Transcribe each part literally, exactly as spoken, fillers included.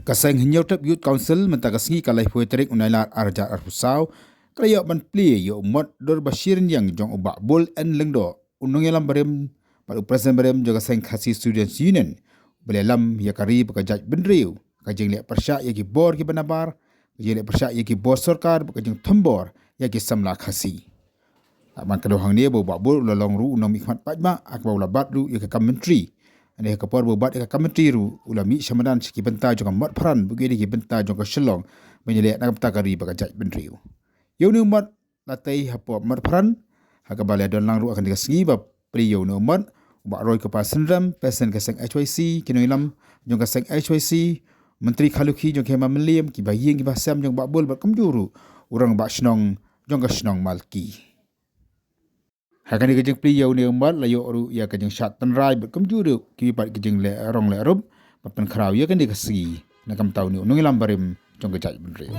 Ka seng Hynñiewtrep Youth Council mynta ka sngi ka laiphew tarik u Nailar arhajar arphew saw ka la ïoh ban plie ïa u mot dur ba shi rynïeng jong u Bah Bull N Lyngdoh, u nongïalam barim bad u president barim jong ka seng Khasi Students Union, ba la ïalam ïa ka ri bad ka jaitbynriew ka jingleh pyrshah ïa ki bor kiba nabar, ka jingleh pyrshah ïa ki bor sorkar bad ka jingthombor ïa ki samla Khasi. Bad man ka dei hangne ba u Bah Bull u la long ruh u nongmihkhmat paidbah, ha kaba u la bat ruh ïa ka kam myntri. Hynrei ha ka por ba u bat ïa ka kam myntri ruh u la mih sha madan sha ki bynta jong ka Motphran bad ki dei ki bynta jong ka Shillong ban ïaleh na ka bynta ka ri bad ka jaitbynriew. Ïa une u mot la tei hapoh Motphran, ha kaba la don lang ruh ha kane ka sngi ba plie ïa une u mot u Bah Roykuppal Synrem, president ka seng H Y C, ki nongïalam jong ka seng H Y C, Myntri Kharlukhi jong ka Hima Mylliem, ki baïing ki basem jong u Bah Bull bad kumjuh ruh u rangbah shnong jong ka shnong Malki. Ha kane ka jingplie ïa une u mot la ïoh ruh ïa ka jingshad tynrai bad kumjuh ruh kiwei pat ki jingleh rong leh rup ban pynkhraw ïa kane ka sngi na ka bynta une u nongïalam barim jong ka jaitbynriew.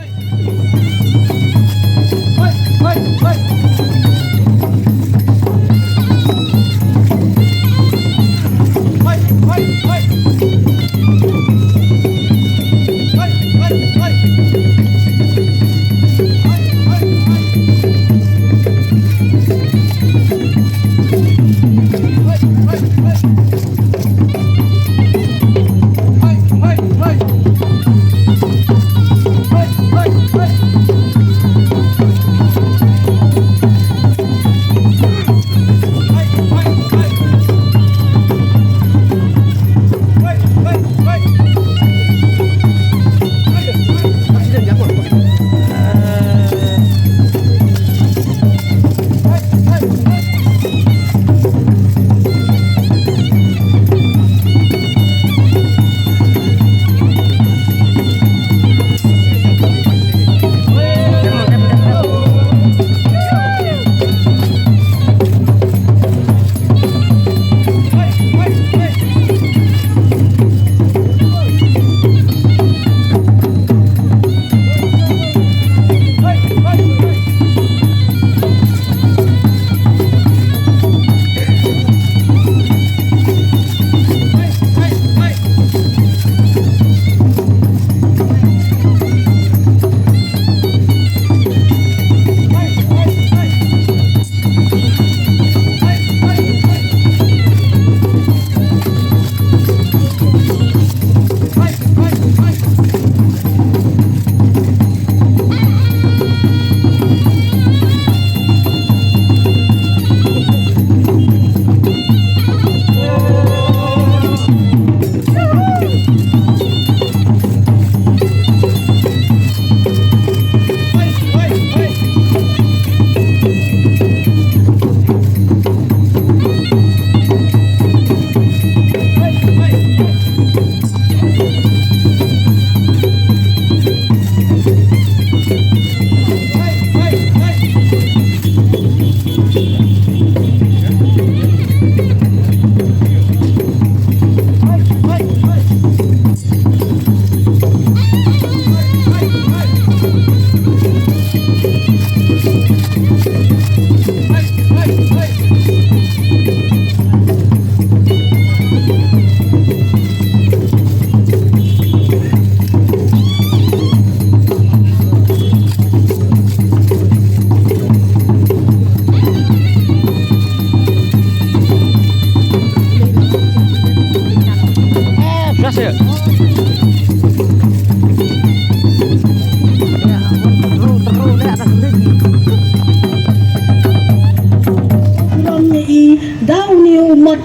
Ïa i da une u mot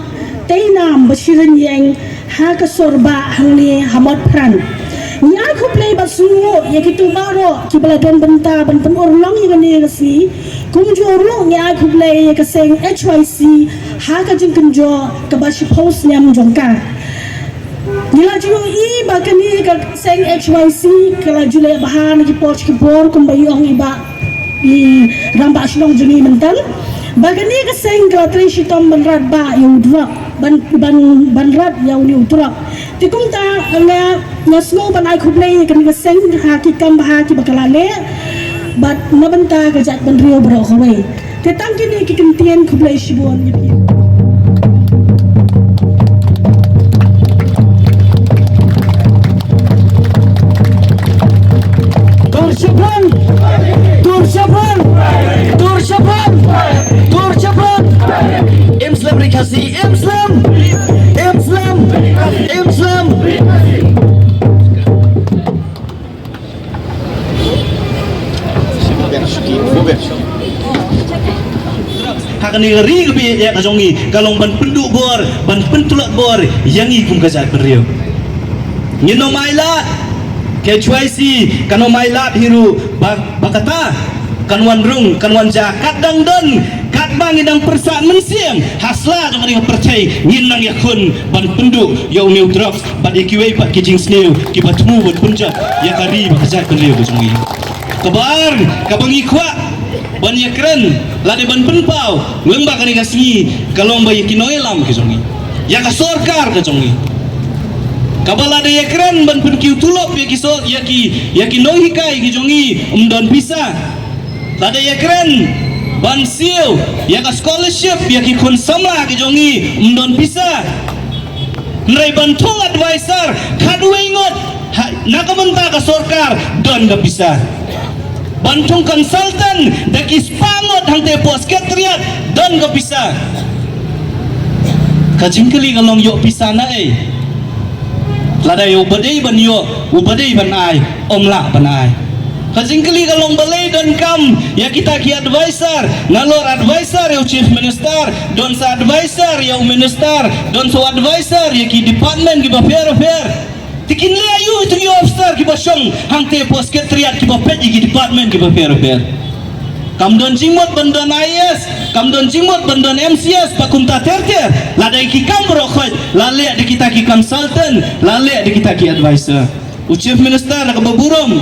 tei nam ba shi rynïeng ha ka sor bah hangne ha Motphran. Ngi ai khublei bad sngewnguh ïa kito baroh kiba la don bynta ban pynurlong ïa kane ka sngi. Kumjuh ruh ngi ai khublei ïa ka seng H Y C ha ka jingkynjoh kaba shiphew snem jong ka. Ngi la ju ïohi ba kane ka seng H Y C ka la ju leh bha na ki por ki por kumba ong i bah, i rangbah shnong jong ngi mynta. Ba kane ka seng ka la trei shitom ban rat bah ïa u drok, ban, ban, ban rat ïa une u drok. Te kumta nga, nga sngew ban ai khublei ïa kane ka seng ha ki kam bha kiba ka la leh bad na bynta ka jaitbynriew baroh kawei. Te tang kine ki kyntien, khublei shibun ïa phi. Shaphrang, tur shaphrang, tur shaphrang, tur shaphrang. Im slem ri Khasi, im slem, im slem, im slem. Ha kane ka ri ka bieit ka jong ngi ka long ban pynduh bor, ban pyntlot bor ïa ngi kum ka jaitbynriew. Ngin ym ailad, ka H Y C kan ym ailad hi ruh ba, ba kata kan wan rung, kan wan jia, kat dang don, katba ngi dang pyrsad mynsiem ha sla jong kane ka pyrthei, ngin nang ïakhun ban pynduh ïa une u drugs bad ïa kiwei pat ki jingsniew kiba thmu ban pynjot ïa ka ri bad ka jaitbynriew ka jong ngi. Kaba ar, kaba ngi kwah ban ïakren lane ban pynpaw lyngba kane ka sngi ka long ba ïa ki nongïalam ki jong ngi, ïa ka sorkar ka jong ngi, kaba lada ïakren ban pynkiew tulop ïa ki sor, ïa ki, ïa ki nonghikai ki jong ngi, ym don pisa. Lada ïakren ban siew ïa ka scholarship ïa ki khun samla ki jong ngi, ym don pisa. Hynrei ban thung advisor khatwei ngut ha, na ka bynta ka sorkar, don ka pisa. Ban thung consultant da ki spah ngut hangtei poh secretariat, don ka pisa. Ka jingkylli ka long, ïoh pisa na ei? Lada ïoh, uba dei ban ïoh, uba dei ban ai, ym lah ban ai. Ka jingkylli ka long, balei donkam ïa kita ki advisor? Nalor advisor ïa u Chief Minister, don sa advisor ïa u Minister, don sa advisor ïa ki department kiba pher pher. Te kin leh aïu ïa ki officer kiba shong hangtei poh secretariat kiba peit ïa ki department kiba pher pher? Kam don jingmut ban don I A S, kam don jingmut ban don M C S, ba kumta ter ter. Lada ïa ki kam baroh khoit la leh da kita ki consultant, la leh da kita ki advisor. U Chief Minister da kaba burom,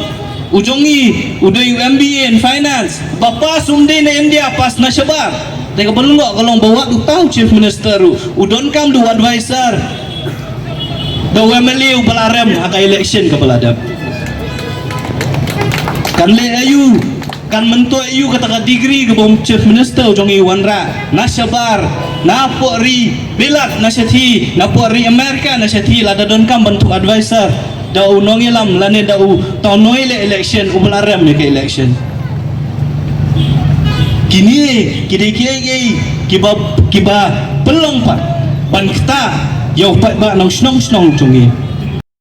u jong ngi u dei u M B A in finance, ba pass um dei na India, pass na shabar. Te kaba lyngngoh ka long ba wat uta u Chief Minister u, u donkam da u advisor da u M L A uba la rem ha ka election kaba la dep. Kan leh aïu, kan myntoi aïu kata ka degree kaba u Chief Minister u jong ngi u wanrah na shabar, na poh ri bilat na shathie, na poh ri America na shathie, lada donkam ban thung advisor da u nongïalam lane da uta u nongïaleh election uba la rem ïa ka election? Kine ki dei kiei kiei kiba, kiba pynlong pat ban ktah ïa u paidbah nongshnong shnong jong ngi.